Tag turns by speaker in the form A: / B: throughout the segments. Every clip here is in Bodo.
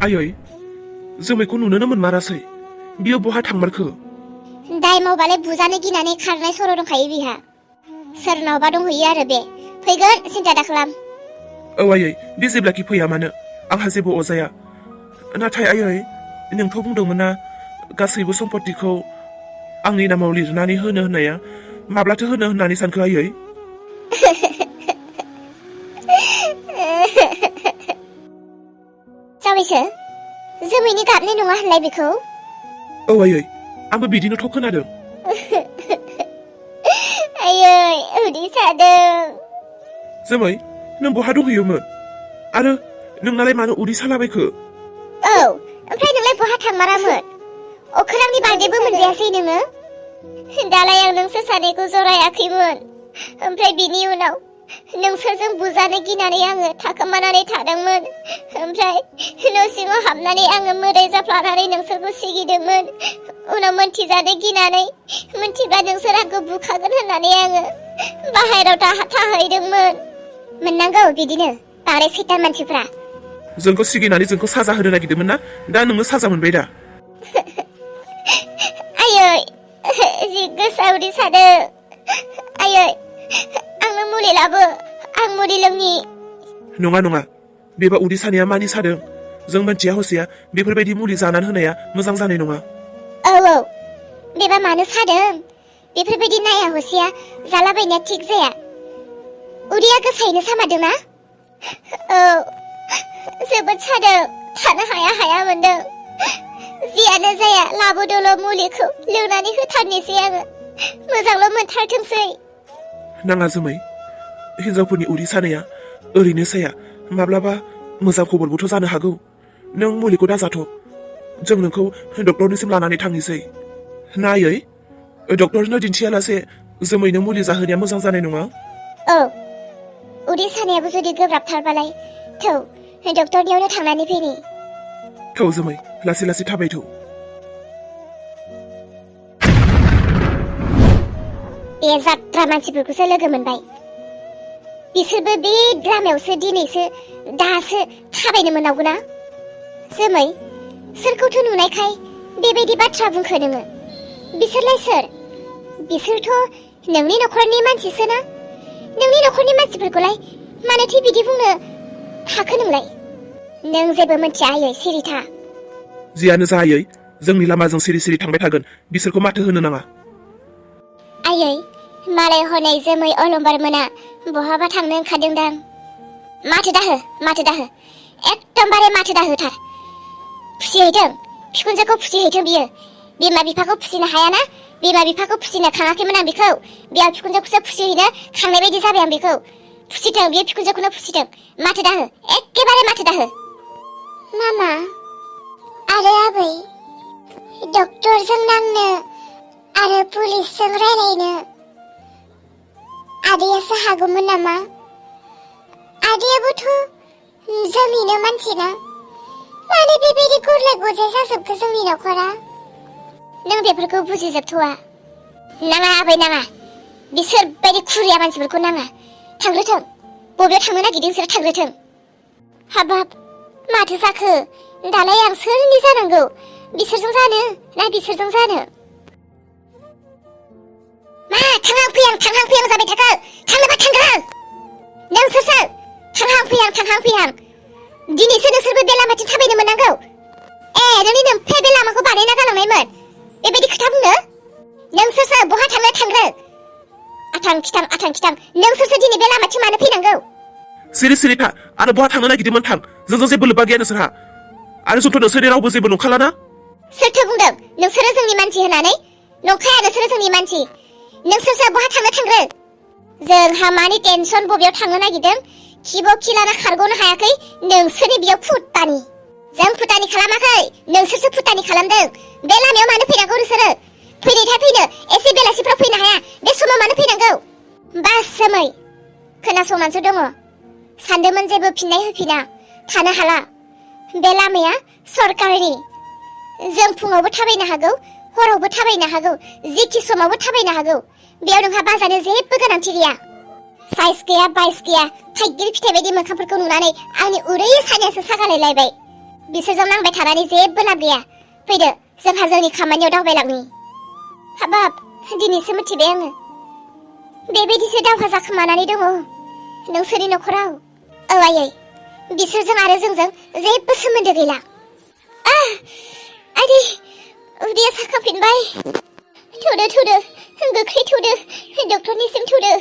A: आयै जोमैखौ नुनोनो मोनमारासै बियो बहा थांमारखो
B: दाय मावबालाय बुजानो गिनानै खारनाय सर' दंखायो बिहा सोरनावबा दंहैयो आरो बे फैगोन सिन्था दाखालाम
A: औ आयै बे जेब्लाखि फैया मानो आंहा जेबो अजाया नाथाय आयै नोंथ' बुंदोंमोन ना गासैबो सम्पत्तिखौ आंनि नामाव लिरनानै होनो होननाया माब्लाथो होनो होननानै सानखो आयै
B: जाबायसो जोमैनि गाबनाय नङा होनलाय बेखौ
A: औ आयै आंबो बिदिनोथ' खोनादों
B: आयै उदै सादों
A: जोमै नों बहा दंहैयोमोन आरो नोंनालाय मानो उदै सालाबायखो
B: औ ओमफ्राय नोंलाय बहा थांमारामोन अख्रांनि बार्थडेबो मोनजायासै नोङो दालाय आं नोंसोर सानैखौ जरायाखैमोन ओमफ्राय बिनि उनाव नोंसोरजों बुजानो गिनानै आङो थाखोमानानै थादोंमोन ओमफ्राय न' सिङाव हाबनानै आङो मोदाय जाफ्लानानै नोंसोरखौ सिगिदोंमोन उनाव मोनथिजानो गिनानै मोनथिब्ला नोंसोर आंखौ बुखागोन होननानै आङो बाहेरायाव थाहैदोंमोन मोननांगौ बिदिनो बांद्राय सैतान मानसिफ्रा
A: जोंखौ सिगिनानै जोंखौ साजा होनो नागिरदोंमोन ना दा नोङो साजा मोनबाय दा
B: आयै जि गोसा उदै सादों आयै आंनो मुलि लाबो आं मुलि लोंनि
A: नङा नङा बेबा उदै सानाया मानि सादों जों मोनथिया हसिया बेफोरबायदि मुलि जानानै होनाया मोजां जानाय नङा
B: औ बेबा मानो सादों बेफोरबायदि नाया हसिया जालाबायनाया थिग जाया उदैया गोसायैनो सामारदों ना औ जोबोद सादों थानो हाया मोनदों जियानो जाया लाबोदोल' मुलिखौ लोंनानै होथारनोसै आङो मोजांल' मोनथारथोंसै
A: नाङा जोमै हिनजावफोरनि उदै सानाया ओरैनो साया माब्लाबा मोजां खबरबोथ' जानो हागौ नों मुलिखौ दाजाथ' जों नोंखौ डक्टरनिसिम लानानै थांनोसै नायै डक्टरनो दिन्थियालासे जोमैनो मुलि जाहोनाया मोजां जानाय नङा
B: औ उदै सानायाबो जुदि गोब्राबथारबालाय थौ डक्टरनियावनो थांनानै फैनि
A: थौ जोमै लासै लासै थाबायथौ
B: बे जात्रा मानसिफोरखौसो लोगो मोनबाय बिसोरबो बे लामायावसो दिनैसो दासो थाबायनो मोनावगौना जोमै सोरखौथो नुनायखाय बेबायदि बाथ्रा बुंखो नोङो बिसोरलाय सोर बिसोरथ' नोंनि न'खरनि मानसिसोना नोंनि न'खरनि मानसिफोरखौलाय मानोथो बिदि बुंनो हाखो नोंलाय नों जेबो मिथिया आयै सिरि था
A: जियानो जायै जोंनि लामाजों सिरि सिरि थांबाय थागोन बिसोरखौ माथो होनो नाङा
B: आयै मालाय हनै जोमै अलंबार मोना बहाबा थांनो ओंखारदोंदां माथो दाहो एकदमबारे माथो दाहोथार फुसिहैथों बिखुनजोखौ फुसिहैथों बियो बिमा बिफाखौ फुसिनो हायाना बिमा बिफाखौ फुसिनो खाङाखैमोन आं बेखौ बिहा बिखुनजोखौसो फुसिहैनो खांनाय बायदि जाबाय आं बेखौ फुसिथों बियो बिखुनजोखौनो फुसिथों माथो दाहो एखेबारे माथो दाहो मामा आरो आबै डक्टरजों नांनो आरो पुलिसजों रायलायनो आदैयासो हागौमोन नामा आदैयाबोथ' जोंनिनो मानसिना मानो बेबायदि गुरलाय गुजाय जाजोबखो जोंनि न'खरा नों बेफोरखौ बुजिजोबथ'वा नाङा आबै नाङा बिसोर बायदि खुरिया मानसिफोरखौ नाङा थांग्रोथों बबेयाव थांनो नागिरदों बिसोर थांग्रोथों हाबाब माथो जाखो दालाय आं सोरनि जानांगौ बिसोरजों जानो ना बिसोरजों जानो मा थांहां-फैहां जाबाय थाखो थांनोबा थांग्रो नों सोरसो थांहां-फैहां दिनैसो नोंसोरबो बे लामाथिं थाबायनो मोननांगौ नोंनि नोमफाया बे लामाखौ बानायना गालांनायमोन बेबायदि खोथा बुंनो नों सोरसो बहा थांग्रो आथां खिथां नों सोरसो दिनै बे लामाथिं मानो फैनांगौ
A: सिरि सिरि था आरो बहा थांनो नागिरदोंमोन थां जोंजों जेबो लोब्बा गैया नोंसोरहा आरो जोंथ' नोंसोरनि रावबो जेबो नंखालाना
B: सोरथो बुंदों नोंसोरो जोंनि मानसि होननानै नंखाया नोंसोरो जोंनि मानसि नोंसोरसो बहा थांनो जोंहा मानि टेनसन बबेयाव थांनो नागिरदों खिबाव खिलाना खारग'नो हायाखै नोंसोरनि बियाव फुटानि जों फुटानि खालामाखै नोंसोरसो फुटानि खालामदों बे लामायाव मानो फैनांगौ नोंसोरो फैनायथा फैनो एसे बेलासिफ्राव फैनो हाया बे समाव मानो फैनांगौ बास जोमै खोनासंनानैसो दङ सानदोंमोन जेबो फिननाय होफिना थानो हाला बे लामाया सरकारनि जों फुङावबो थाबायनो हागौ हरावबो थाबायनो हागौ जेखि समावबो थाबायनो हागौ बेयाव नोंहा बाजानो जेबो गोनांथि गैया साइज गैया बाइस गैया थाइगिर फिथाइ बायदि मोखांफोरखौ नुनानै आंनि उदै सानायासो सागालायलायबाय बिसोरजों नांबाय थानानै जेबो लाब गैया। फैदो जोंहा जोंनि खामानियाव दावबायलांनि। हाबाब दिनैसो मिथिबाय आङो बेबायदिसो दावहा जाखोमानानै दङ नोंसोरनि न'खराव। औ आयै बिसोरजों आरो जोंजों जेबो सोमोन्दो गैला। आदै उदैया साखांफिनबाय। थौदो गोख्रै थौदो डक्टरनिसिम थौदो।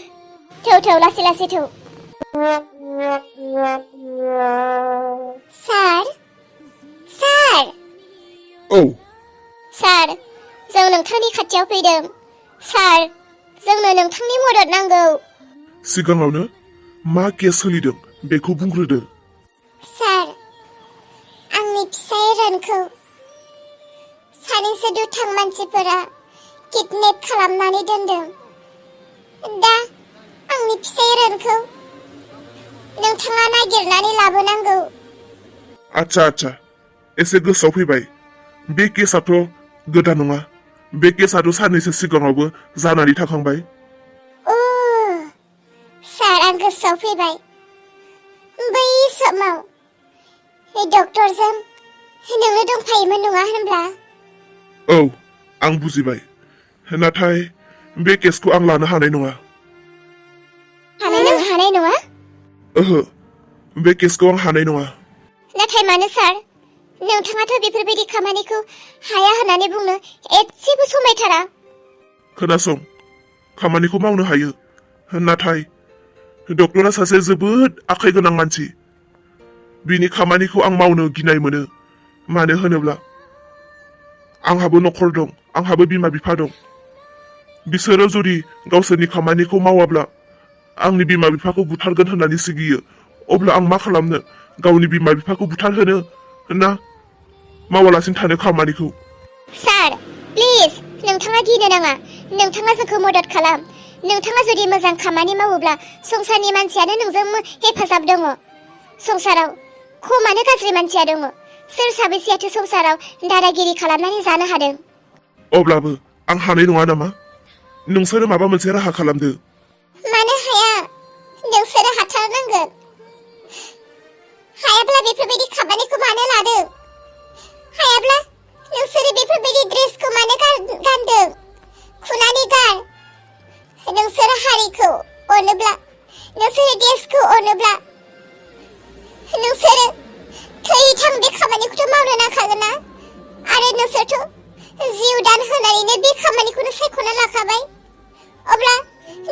B: थौ लासै लासै थौ। सार
A: औ
B: सार जों नोंथांनि खाथियाव फैदों। सार जोंनो नोंथांनि मदद नांगौ।
A: सिगाङावनो मा केस सोलिदों बेखौ बुंग्रोदो।
B: सार आंनि फिसाय रानखौ सानैसो दुथां मानसिफोरा किडनेप खालामनानै दोनदों। दा आंनि फिसाय रानखौ नोंथाङा नागिरनानै लाबोनांगौ।
A: आच्छा एसे गोसोआव फैबाय। बे केसाथ' गोदान नङा। बे केसाथ' साननैसो सिगाङावबो जानानै थांखांबाय।
B: सार आं गोसोआव फैबाय। बै समाव डक्टरजों नोंनो दंफायोमोन नङा होनब्ला?
A: औ आं बुजिबाय। नाथाय बे केसखौ आं लानो हानाय नङा।
B: हानाय नङा?
A: ओहो बे केसखौ आं हानाय नङा।
B: नाथाय मानो सार? नोंथाङाथ' बेफोरबायदि खामानिखौ हाया होननानै बुंनो एसेबो समायथारा।
A: खोनासं खामानिखौ मावनो हायो। नाथाय डक्टरा सासे जोबोद आखाइ गोनां मानसि। बिनि खामानिखौ आं मावनो गिनाय मोनो। मानो होनोब्ला आंहाबो न'खर दं, आंहाबो बिमा बिफा दं। बिसोरो जुदि गावसोरनि खामानिखौ मावाब्ला आंनि बिमा बिफाखौ बुथारगोन होननानैसो गियो। अब्ला आं मा खालामनो? गावनि बिमा बिफाखौ बुथारहोनो ना मावालासिनो थानो खामानिखौ?
B: सार प्लिज नोंथाङा गिनो नाङा। नोंथाङा जोंखौ मदद खालाम। नोंथाङा जुदि मोजां खामानि मावोब्ला संसारनि मानसियानो नोंजों हेफाजाब दङ। संसाराव खमानो गाज्रि मानसिया दङ। सोर साबेसेयाथो संसाराव दादागिरि खालामनानै जानो हादों?
A: अब्लाबो आं हानाय नङा नामा? नोंसोरो माबा मोनसे राहा खालामदो।
B: मानो हाया? नोंसोरो हाथारनांगोन। हायाब्ला बेफोरबायदि खामानिखौ मानो लादों? हायाब्ला नोंसोरो बेफोरबायदि ड्रेसखौ मानो गानदों? खुनानै गार। नोंसोरो हारिखौ अनोब्ला, नोंसोरो देशखौ अनोब्ला नोंसोरो थै-थां बे खामानिखौथ' मावनो नांखागोन ना? आरो नोंसोरथ' जिउ दान होनानैनो बे खामानिखौनो सायख'ना लाखाबाय। अब्ला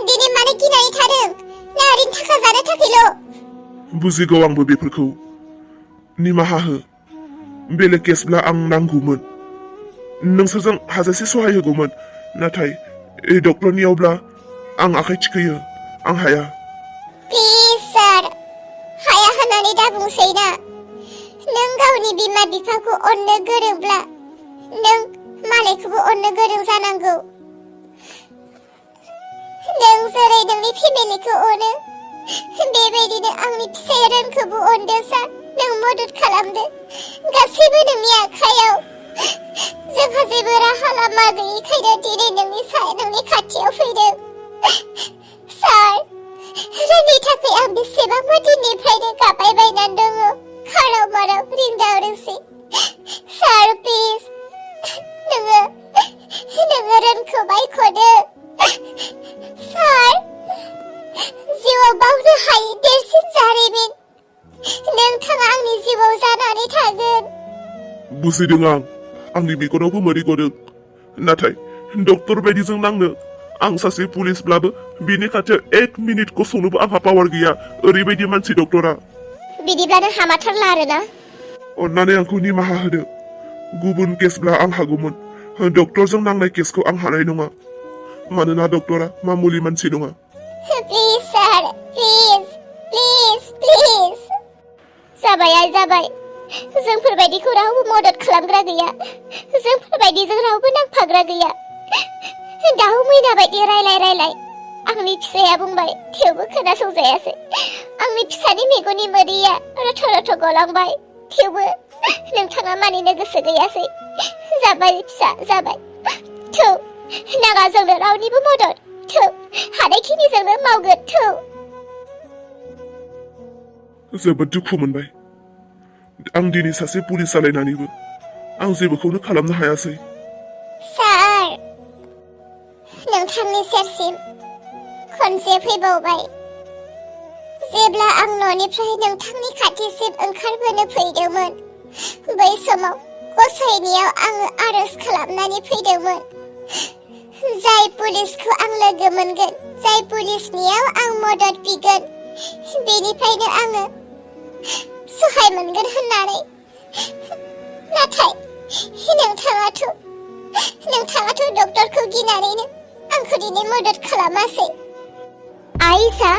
B: दिनै मानो गिनानै थादों? ना ओरैनो थाखा जानो थाखायल'?
A: बुजिगौ आंबो बेफोरखौ। निमाहा हो। बेलेग केसब्ला आं नांगौमोन। नोंसोरजों हाजासे सहाय होगौमोन। नाथाय डक्टरनियावब्ला आं आखाइ थिखोयो। आं हाया।
B: प्लिज सार हाया होननानै दा बुंसै ना। नों गावनि बिमा बिफाखौ अननो गोरोंब्ला नों मालायखौबो अननो गोरों जानांगौ। नों जेरै नोंनि फेमिलिखौ अनो बेबायदिनो आंनि फिसाय रानखौबो अनदो सार। नों मदद खालामदो। गासैबो नोंनि आखायाव। जोंहा जेबो राहा लामा गैयैखायनो दिनै नोंनि खाथियाव फैदों। सार रांनि थाखाय आं बेसेबांबा दिननिफ्रायनो गाबायबायनानै दङ। खाराव माराव रिंदाव रिंसि। सार प्लिज नोङो रानखौ बायख'दो। सार जिउआव बावनो हायै देरसिन जारिमिन नोंथाङा आंनि जिउआव जानानै थागोन।
A: बुजिदों आं। आंनि मेगनावबो मोदै गदों। नाथाय डक्टर बायदिजों नांनो आं सासे पुलिसब्लाबो बिनि खाथियाव 1 मिनिट गसंनोबो आंहा पावार गैया। ओरैबायदि मानसि डक्टरा।
B: बिदिब्लानो हामाथारला आरोना?
A: अन्नानै आंखौ निमाहा होदो। गुबुन केसब्ला आं हागौमोन। डक्टरजों नांनाय केसखौ आं हानाय नङा। मानोना डक्टरा मामुलि मानसि नङा।
B: प्लिज सार प्लिज जाबाय आइ जाबाय। जोंफोरबायदिखौ रावबो मदद खालामग्रा गैया। जोंफोरबायदिजों रावबो नांफाग्रा गैया। दाउ मैना बायदि रायलाय आंनि फिसाया बुंबाय थेवबो खोनासंजायासै। आंनि फिसानि मेगननि मोदैया रथ' रथ' गलांबाय। थेवबो नोंथाङा मानिनो गोसो गैयासै। जाबाय फिसा जाबाय। थौ नाङा जोंनो रावनिबो मदद। थौ हानायखिनि जोंनो मावगोन। थौ।
A: जोबोद दुखु मोनबाय। आं दिनै सासे पुलिस जालायनानैबो आं जेबोखौनो खालामनो हायासै।
B: सार, नोंथांनि सेरसिम खनसे फैबावबाय। जेब्ला आं न'निफ्राय नोंथांनि खाथिसिम ओंखारबोनो फैदोंमोन, बै समाव गसाइनियाव आङो आरज खालामनानै फैदोंमोन। जाय पुलिसखौ आं लोगो मोनगोन, जाय पुलिसनियाव आं मदद बिगोन, बेनिफ्रायनो आङो सहाय मोनगोन होननानै। नाथाय नोंथाङाथ' डक्टरखौ गिनानैनो आंखौ दिनै मदद खालामासै। आइसा,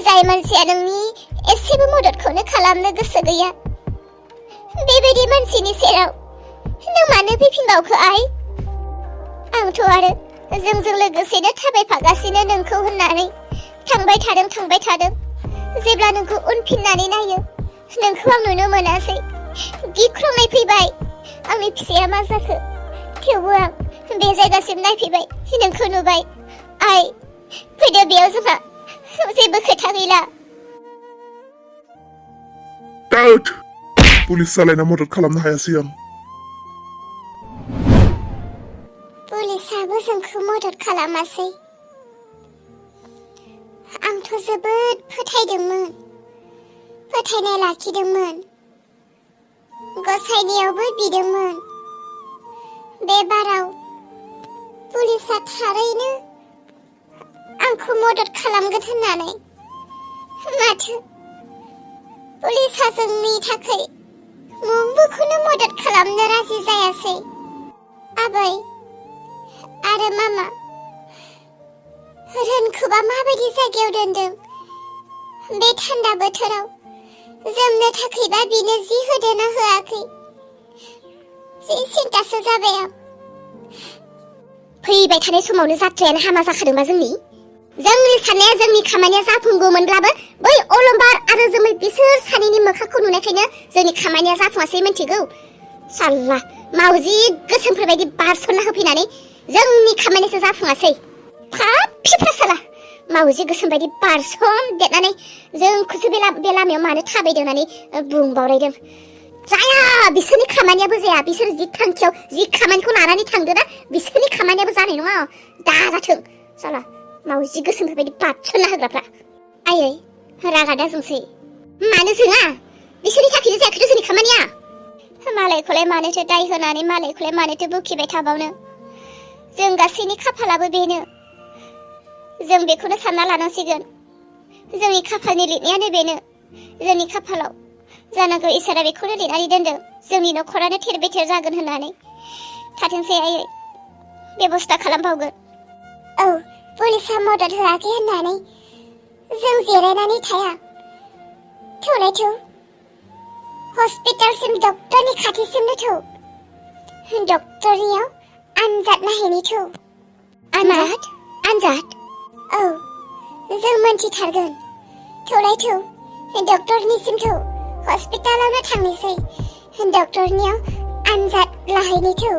B: जाय मानसिया नोंनि एसेबो मददखौनो खालामनो गोसो गैया, बेबायदि मानसिनि सेराव नों मानो फैफिनबावखो आइ? आंथ' आरो जोंजों लोगोसेनो थाबायफागासिनो नोंखौ होननानै थांबाय थादों। जेब्ला नोंखौ उनफिननानै नायो, नोंखौ आं नुनो मोनासै। गिख्रंनाय फैबाय, आंनि फिसाया मा जाखो? थेवबो आं बे जायगासिम नायफैबाय, नोंखौ नुबाय। आइ, फैदो, बेयाव जोंहा जेबो खोथा गैला।
A: डाउट पुलिस जालायना मदद खालामनो हायासै आं।
B: पुलिसाबो जोंखौ मदद खालामासै। आंथ' जोबोद फोथायनाय लाखिदोंमोन, गसाइनियावबो बिदोंमोन। बे बाराव पुलिसा थारैनो आंखौ मदद खालामगोन होननानै। माथो पुलिसा जोंनि थाखाय मुंबोखौनो मदद खालामनो राजि जायासै। आबै आरो मामा, रोनखौबा माबायदि जायगायाव दोनदों? बे थान्दा बोथोराव जोमनो थाखायबा बिनो जि होदोना होआखै? जि सिन्तासो जाबाय आं। फैबाय थानाय समावनो जाथ्रायानो हामा जाखादोंबा जोंनि साननाया, जोंनि खामानिया जाफुंगौमोनब्लाबो बै अलंबार आरो जोमै बिसोर सानैनि मोखांखौ नुनायखायनो जोंनि खामानिया जाफुङासै, मिन्थिगौ? साल्ला मावजि गोसोमफोरबायदि बारसनना होफैनानै जोंनि खामानियासो जाफुङासै। फाफिफ्रा साला मावजि गोसोम बायदि बारसन देरनानै जोंखौसो बे लामायाव मानो थाबायदों होननानै बुंबावलायदों। जाया, बिसोरनि खामानियाबो जाया। बिसोर जि थांखियाव जि खामानिखौ लानानै थांदोंना, बिसोरनि खामानियाबो जानाय नङा। दाजाथों साला मावजि गोसोमफोरबायदि बारसनना होग्राफ्रा। आयै, रागा दा जोंसै। मानो जोङा? बिसोरनि थाखायनो जायाखैथ' जोंनि खामानिया। मालायखौलाय मानोथो दाय होनानै मालायखौलाय मानोथो बुखिबाय थाबावनो? जों गासैनि खाफालाबो बेनो। जों बेखौनो सानना लानांसिगोन। जोंनि खाफालनि लिरनायानो बेनो। जोंनि खाफालाव जानांगौ इसोरा बेखौनो लिरनानै दोनदों, जोंनि न'खरानो थेर बेथेर जागोन होननानै। थाथोंसै आयै, बेबस्था खालामबावगोन। औ, पुलिसा मदद होआखै होननानै जों जिरायनानै थाया। थौनायथौ, हस्पिटालसिम डक्टरनि खाथिसिमनो थौ। डक्टरनियाव आनजाद नायहैनि थौ। आनजाद? औ, जों मोनथिथारगोन। थौनायथौ, डक्टरनिसिम थौ। हस्पिटालावनो थांनोसै, डक्टरनियाव आनजाद लाहैनि थौ।